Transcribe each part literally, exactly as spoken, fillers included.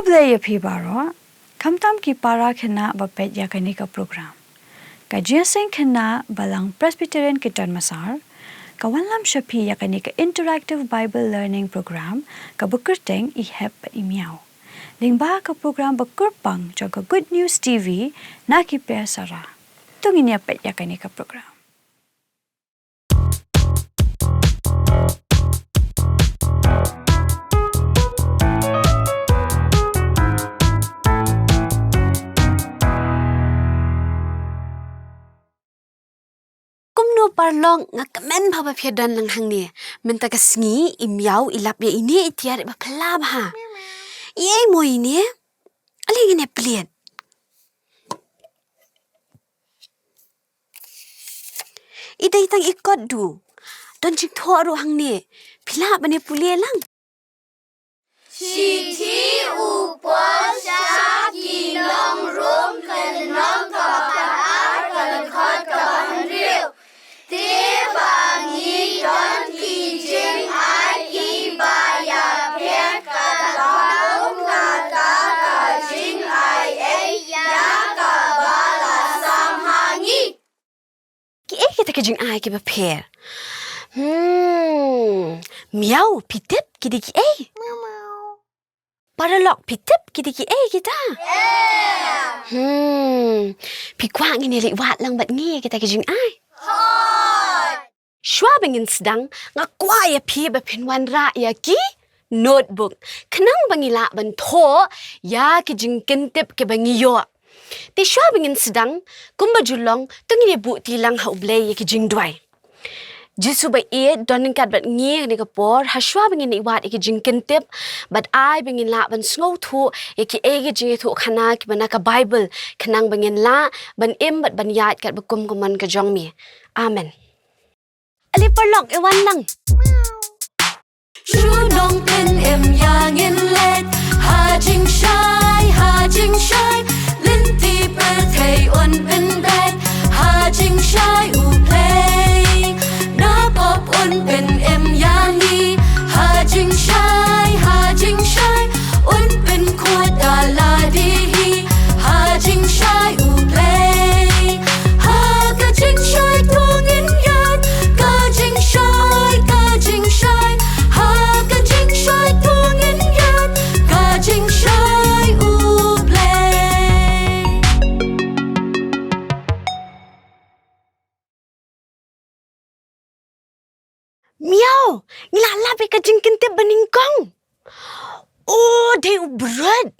Khublei ïa phi baroh, khamtam ki para khynnah ba peit ïa kane ka program. Ka Jingïaseng Khynnah Balang Presbyterian Kynton Massar ka wanlam sha phi ïa kane ka Interactive Bible Learning Program kaba kyrteng I Hep bad I Miaw, lyngba ka program ba kyrpang jong ka Good News T V na ki Pyrsa. To ngin ïa peit ïa kane ka program. Kumno paralok, nga kmen bha ba phi ïa don lang hangne. Mynta ka sngi i Miaw i lap ïa ine i tiar iba phylla bha. Ïa i mo ine? Ale ngin ïa plie. I dei tang i kot du. Don jingthoh ruh hangne. Phi lah ban ïa pule lang. Shithi u Paul sha ki nong Rom, ka lynnong kaba ar, ka dkhot kaba hynriew. Te ba ngi don ki jingai kiba ïapher, ka long kata ka jingai ei ïa kaba la sam ha ngi. Kiei kita ki jingai kiba pher? Hmm, Miaw, phi tip ki dei kiei? Paralok, phi tip ki dei kiei kita? Hmm, phi kwah ngin ïa leit wad lang bad ngi kita ki jingai? Shuwa ba ngin sdang, nga kwah ïa phi ba phin wanrah ïa ki notebook, khnang ba ngi lah ban thoh ïa ki jingkyntip kiba ngi ïoh. Te shuwa ba ngin sdang, kumba ju long, to ngin ïa buh ti lang ha U Blei ïa ki jingduwai. Jisu ba ïeit, don ryngkat bad ngi ha kane ka por, ha shuwa ba ngin ïa wad ïa ki jingkyntip, bad ai ba ngin lah ban sngewthuh ïa kiei ki jingïathuhkhana kiba na ka Baibl, khnang ba ngin lah ban im bad ban ïaid katba kum ka mon ka jong me. Amen. Ale paralok, ïa wan lang. Shu nongpynim ïa ngin leit ha jingshai, ha jingshai. Lynti pyrthei un pynbeit ha jingshai U Blei. Na pop un pynim ïa ngi ha jingshai, ha jingshai. Un pynkhuid da lade hi ha jingshai U Blei. Ha ka jingshai to ngin ïaid, ka jingshai, ka jingshai. Ha ka jingshai to ngin ïaid, ka jingshai U Blei. Miaw, ngi la lap ïa ka jingkyntip ba nyngkong. Oh, dei u brut.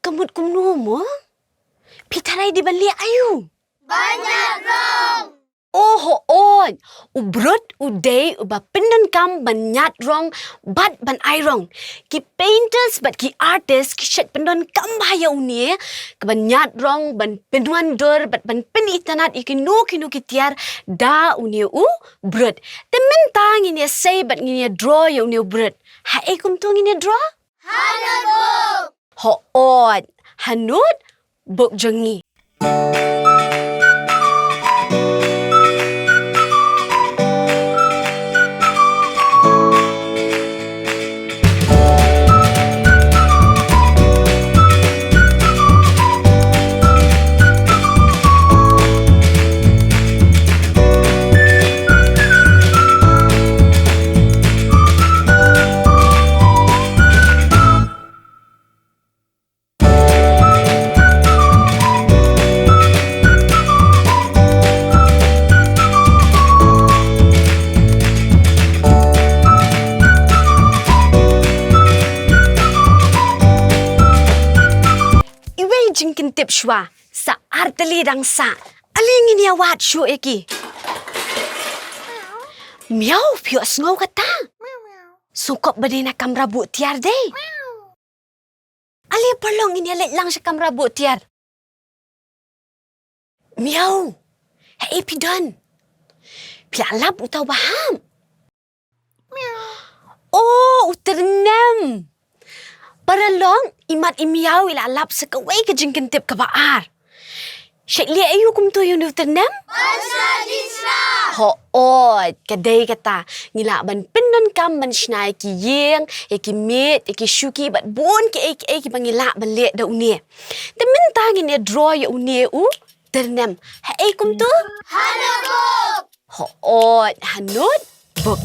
Ka mut kumno mo? Phi tharai dei ban leh aïu? Ban ñiad rong. Oh, hooid. U brut u dei uba pyndonkam ban ñiad rong bad ban ai rong. Ki painters bad ki artist ki shait pyndonkam bha ïa une, ka ban ñiad rong, ban pynwan dur bad ban pynitynnad ïa kino kino ki tiar da une u brut. Te mynta ngin ïa sei bad ngin ïa draw ïa une u brut. Haei kumto ngin ïa draw? Ha notebook. Hooid, ha notebook jong ngi. Iwei i jingkyntip shuwa, sa artylli dang sah. Ale ngin ïa wad shuh ïa ki. Miaw, phi ïohsngew kata? Sngewkop ba dei na kamra buh tiar dei. Ale paralok, ngin ïa leit lang sha kamra buh tiar. Miaw, haei phi don? Phi la lap uta uba hap? Oh, u tyrnem. Paralok, i mat i Miaw i la lap sa kawei ka jingkyntip kaba ar. Shait leh aïu kumto ïa une u tyrnem? Ban shna jingshna. Hooid, ka dei kata. Ngi lah ban pyndonkam ban shna ïa ki ïing, ïa ki miej, ïa ki shuki bad bun kiei kiei kiba ngi lah ban leh da une. Te mynta ngin ïa draw ïa une u tyrnem. Haei kumto? Ha notebook. Hooid, ha notebook.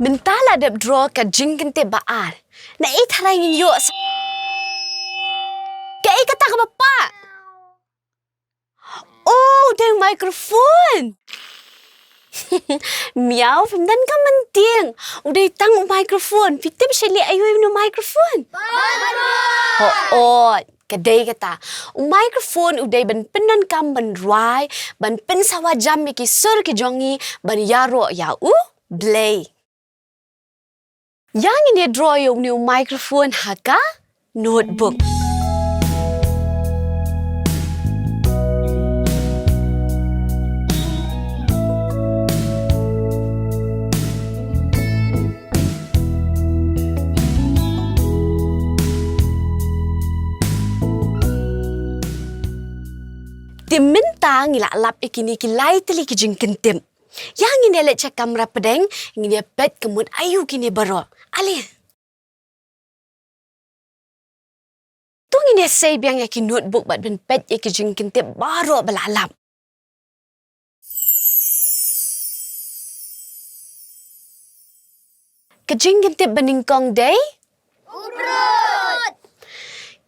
Mynta la dep draw ka jingkyntip ba ar. Naei tharai ngin ïoh sa-, kaei kata kaba pah? Oh, u dei u microphone. Miau, phim donkam ban tieng. U dei tang u microphone. Phi tip shait leh aïu ïa une u microphone? Hooid, ka dei kata. U microphone u dei ban pyndonkam ban rwai, ban pynsawa jam ïa ki sur ki jong ngi, ban ïaroh ïa U Blei. Ïa ngin ïa draw ïa une u microphone ha ka notebook. Te mynta ngi la lap ïa kine ki lai tylli ki jingkyntip. Ïa ngin ïa leit sha kamra pdeng, ngin ïa peit ka mut aïu kine baroh. Ale. To ngin ïa sei biang ïa ki notebook bad ban peit ïa ki jingkyntip baroh ba la lap. Ka jingkyntip ba nyngkong dei? U brut.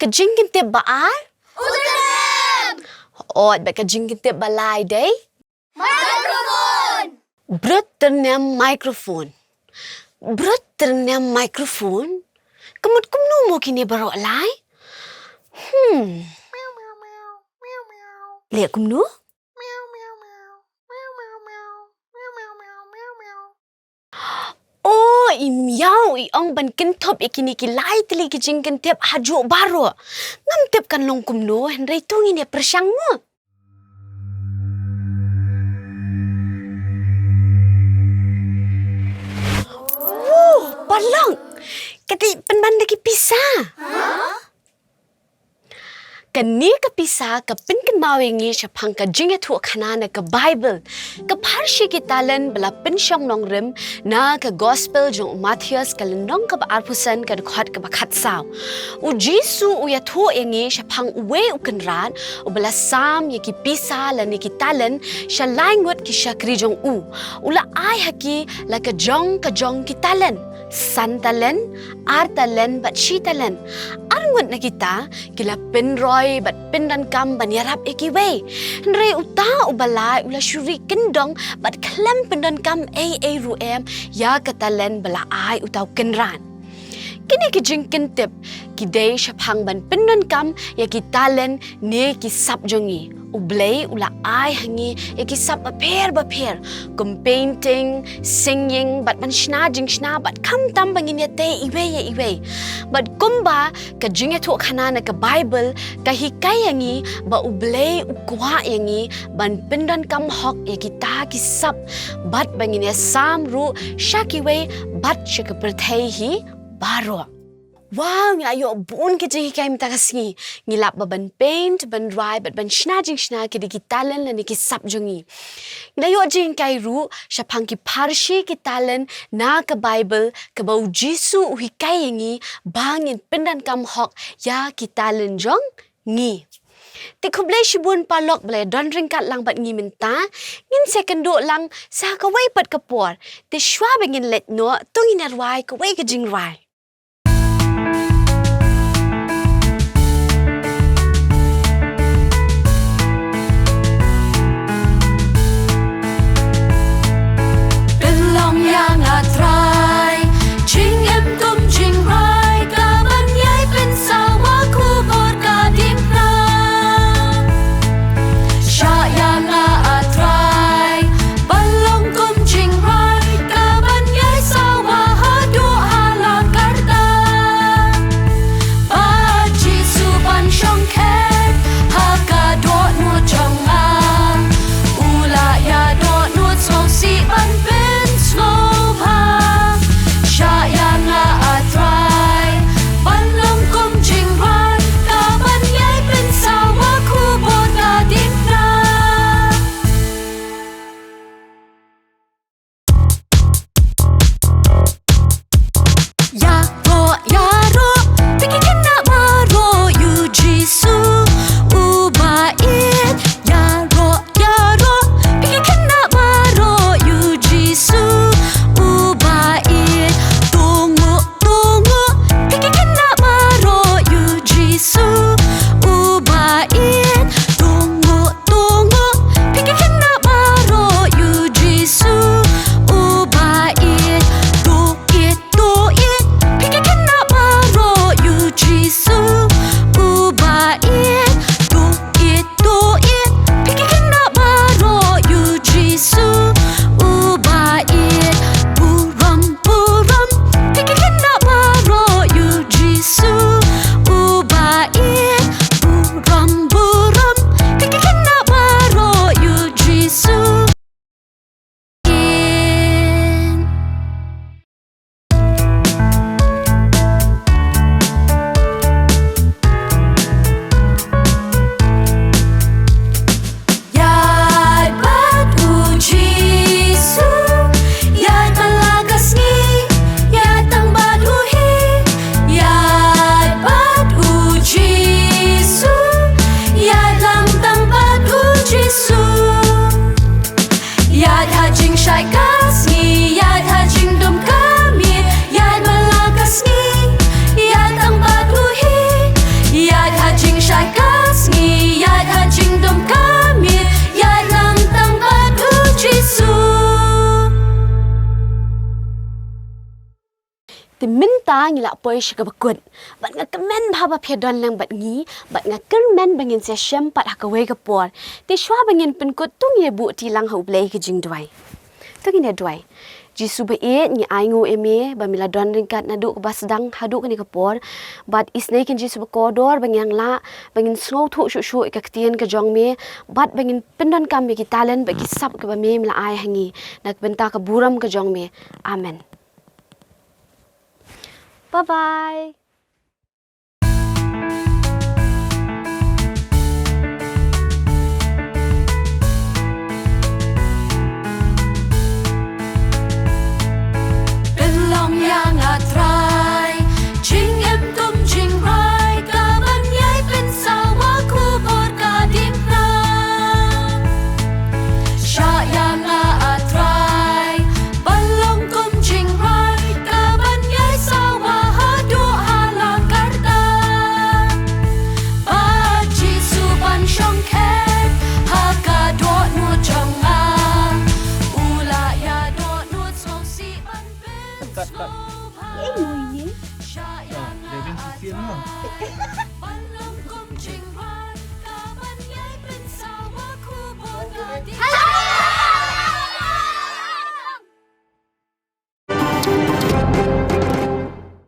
Ka jingkyntip ba ar? U tyrnem. Hooid, bad ka jingkyntip ba lai dei? Microphone. Brut, tyrnem, microphone. Brut, tyrnem, microphone. Ka mut kumno mo kine baroh lai? Hmm. Leh kumno? Oh, i miau, i ong ban kynthup ïa kine ki lai tylli ki jingkyntip hajuh baroh. Ngam tip kan long kumno, hynrei to ngin ïa pyrshang mo. Oh, paralok. Ka dei pynban da ki pisa. Kane ka pisa ka pynkynmaw ïa ngi shaphang ka jingïathuhkhana na ka Baibl. Ka pharshi ki talent ba la pynshong nongrim na ka Gospel jong u Mathaios ka lynnong kaba arphew san ka dkhot kaba khatsaw. U Jisu u ïathuh ïa ngi shaphang uwei u kynrad uba la sam ïa ki pisa lane ki talent sha lai ngut ki shakri jong u. U la ai ha ki la ka jong ka jong ki talent. San talent, ar talent bad shi talent. Ar ngut na kita ki la pynroi bad pyndonkam ban ïarap ïa kiwei. Hynrei uta uba lai u la shu ri kyndong bad khlem pyndonkam ei ei ruh em ïa ka talent ba la ai uta u kynrad. Kine ki jingkyntip ki dei shaphang ban pyndonkam ïa ki talent ne ki sap jong ngi. U Blei u la ai ha ngi ïa ki sap bapher bapher, kum painting, singing, bad ban shna jingshna, bad khamtam ba ngin ïatei iwei ïa iwei. Bad kumba ka jingïathuhkhana na ka Baibl ka hikai ïa ngi ba U Blei u kwah ïa ngi ban pyndonkam hok ïa kita ki sap, bad ba ngin ïasam ruh sha kiwei bad sha ka pyrthei hi baroh. Wow, ngi la ïoh bun ki jinghikai mynta ka sngi. Ngi lap ba ban paint, ban rwai, bad ban shna jingshna ki dei ki talent lane ki sap jong ngi. Ngi la ïoh jinghikai ruh shaphang ki pharshi ki talent na ka Baibl kaba U Jisu u hikai ïa ngi ba ngin pyndonkam hok ïa ki talent jong ngi. Te khublei shibun paralok ba la ïa don ryngkat lang bad ngi mynta. Ngin sa ïakynduh lang sa kawei pat ka por. Te shuwa ba ngin leit noh, to ngin ïa rwai kawei ka jingrwai. Pynlong ïa nga Trai, jingim kum jingrwai, ka ban ïai pynsawa khubor ka diengphna. Shah ïa nga, a Trai, ban long kum jingrwai, ka ban ïai sa Te mynta ngi la poi sha kaba kut. Bad nga kmen bha ba phi don lang bad ngi, bad nga kyrmen ba ngin sa shem pat ha kawei ka por. Te shwa ba ngin pynkut, to ngin buh ti lang ha U Blei ka jingduwai. To ngin duwai. Jisu ba ïeit, ngi ai nguh ïa me ba me la don ryngkat naduh kaba sdang haduh kane ka por. Bad isynei keiñ Jisu ba kordor ba ngi nang lah ba ngin sngewthuh shuh shuh ïa ka ktien ka jong me, bad ba ngin pyndonkam ïa ki talent bad ki sap kiba me me la ai ha ngi, na ka bynta ka burom ka jong me. Amen. Bye bye.